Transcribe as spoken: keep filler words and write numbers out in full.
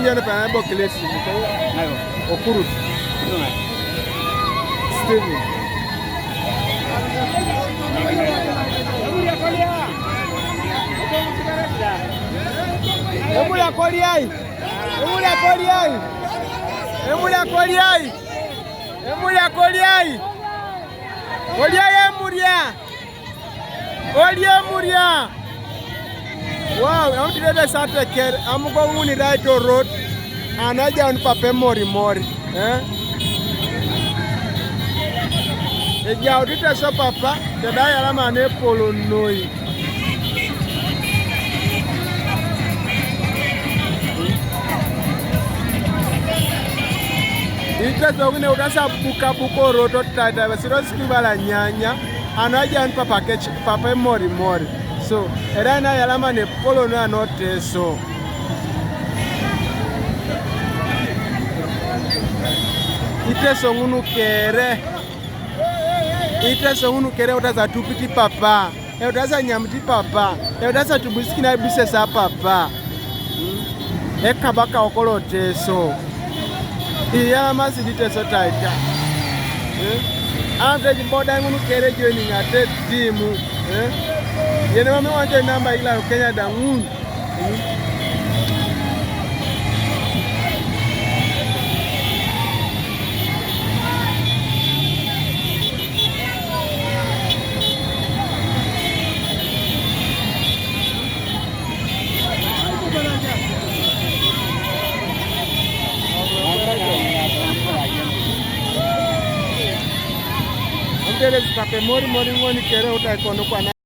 Yɛn pa na bɔ kelesi. Ayo. Okurut. Steven. Emuria Koriai. Emuria Koriai. Emuria Koriai. Emuria Koriai. Koriai Emuria. Olie Emuria. Wow, I'm today the Saturday. I'm going right to road. And I down papa mori mori. Eh? Ejau ti Teso papa, te da yala mane polo noi. Iteso kune utasa buka buko roto tata, basiro siku bala nyanya. Ano ajan papa kech, papa mori mori. So, era na yala mane polo no ano Teso. Iteso ngunu kere. Iteso ngunu kere utasa tupiti papa. E utasa nyamti papa. E utasa tubisiki na ibise sa papa. Hmm? E kabaka okolo Teso. Iya masidi Teso taita. Eh? Ante jiboda ngunu kere joining ate timu. Eh? Yene mame wante namba ila Kenya da ngunu. Ambele zitape mori mori ngoni kere utai kono kwa na